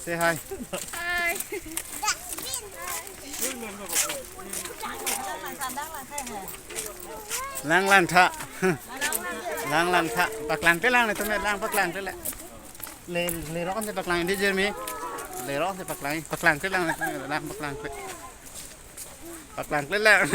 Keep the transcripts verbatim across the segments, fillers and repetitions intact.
Say hi. Hi. Lang lang tha. Lang lang tha. Paklang te lang le tumi, lang paklang te le. Le, lerok te paklang di Jeremy. Lerok te paklang, paklang te lang le tumi, lang paklang te. Paklang te lang.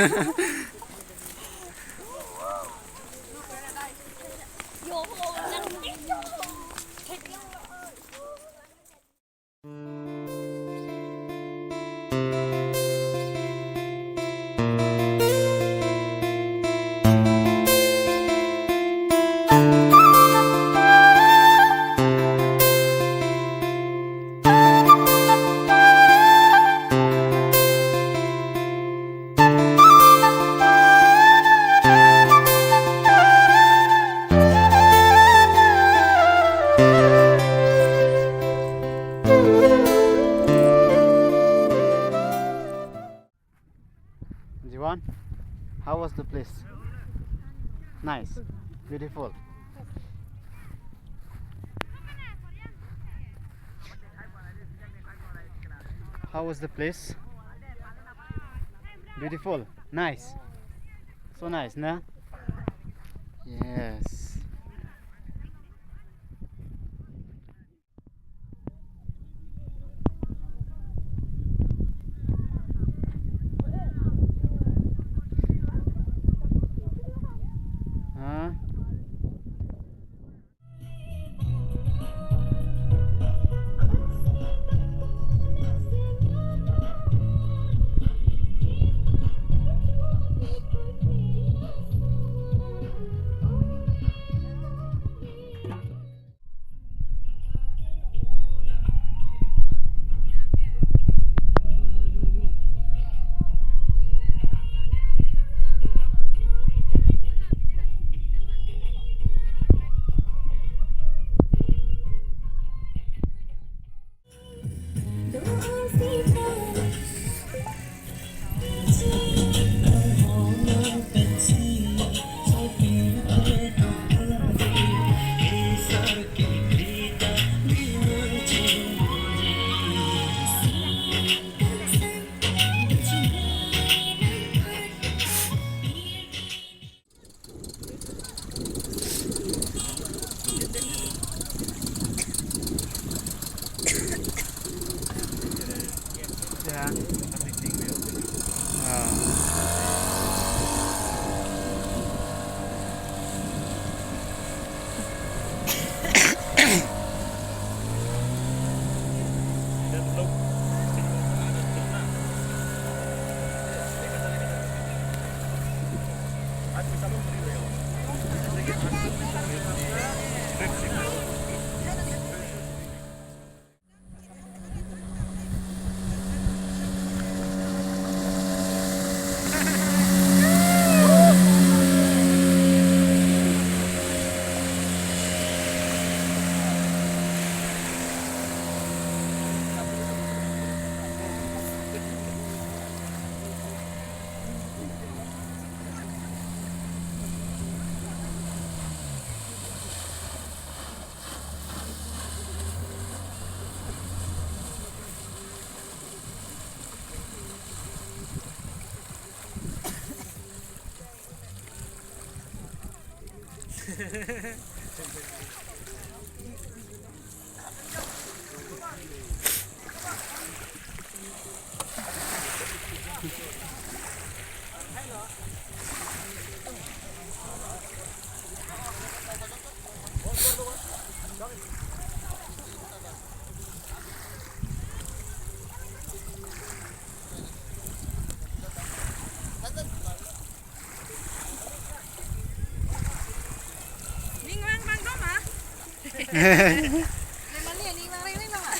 Jiwan, how was the place? Nice, beautiful. How was the place? Beautiful, nice. So nice, na? Yes. Huh? Ya. Ah. Ning vang vang dong, ah? Memang ni ning vang ring ring dong, ah?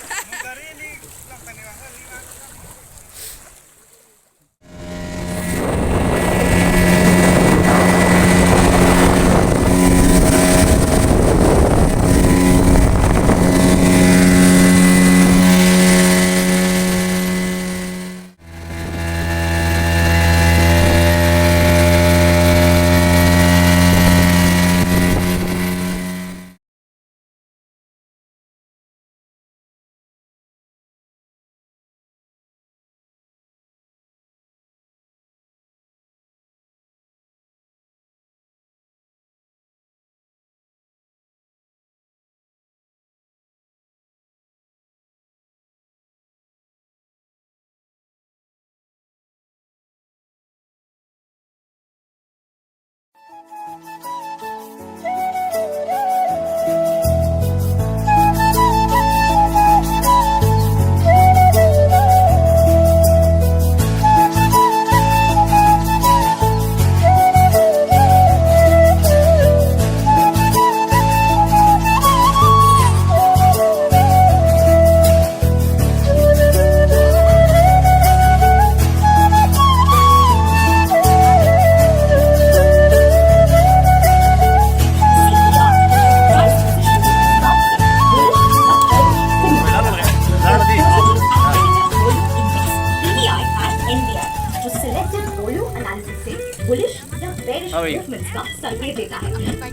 How are you?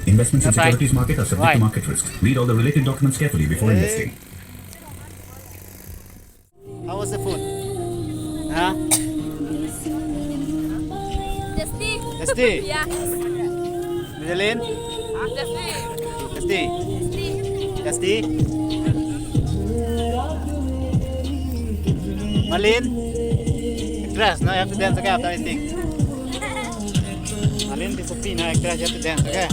Investment securities market are subject to market risk. Read all the related documents carefully before investing. How was the food? Huh? Tasty. Tasty? Yeah. Madeline? Tasty. Tasty? Tasty? Marlene? Actress, no? You have to dance, okay, after eating. Marlene discipline, no? Actress, you have to dance, okay?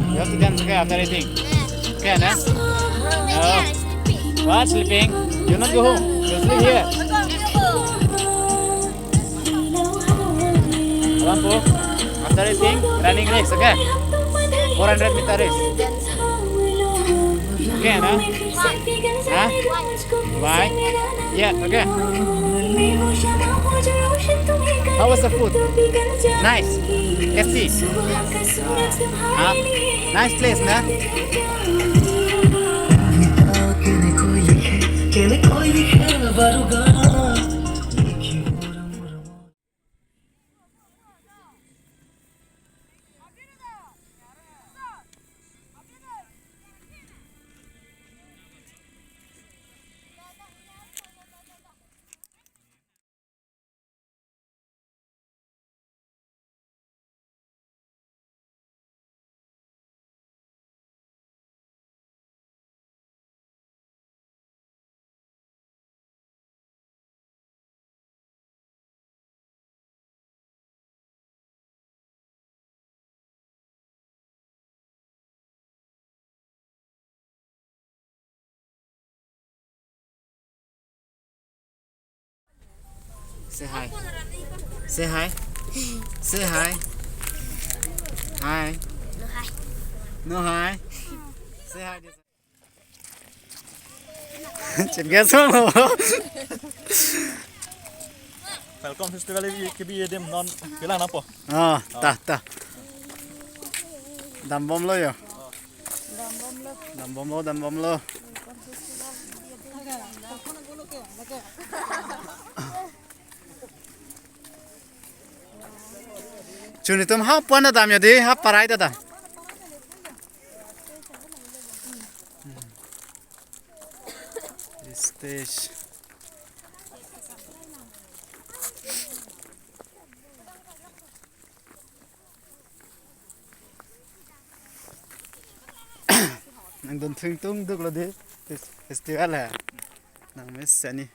You have to dance, okay, after eating. Okay, na? Oh. What, sleeping? You not go home. You sleep here. Rampo, after eating, running race, okay? Four hundred meter race. Okay, na? Huh? Why? Yeah, okay. How was the food? Nice. Tasty. Huh? Nice place, na? Say hi. Say hi. Say hi. Hi. No hi. No hi. Say hi. Chingkesong lo. Falcon Festival kebi adim non kelang nangpo. Ah, ta, ta. Dambomlo yo. Dambomlo, dambomlo. Chun itum ha puan ta dam yo di, ha parai ta dam. Stage. Nangdun thingtung duklo di fes-, festival ha. Nang miss ani.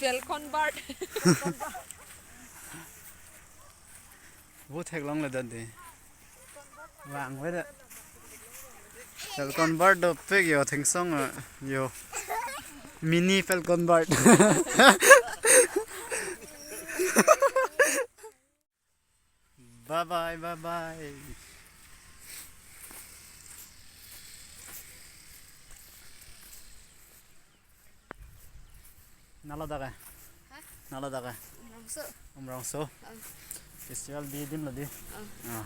Falcon bird. Vo theklongle dan de. Vangve de. Falcon bird dopik yo thengsong, eh, yo. Mini falcon bird. Bye bye, bye bye. Nalo dak ke? Hah? Nalo dak ke? Umrongso. Umrongso. Ah. Festival bi adim lo di. Ah. Ah.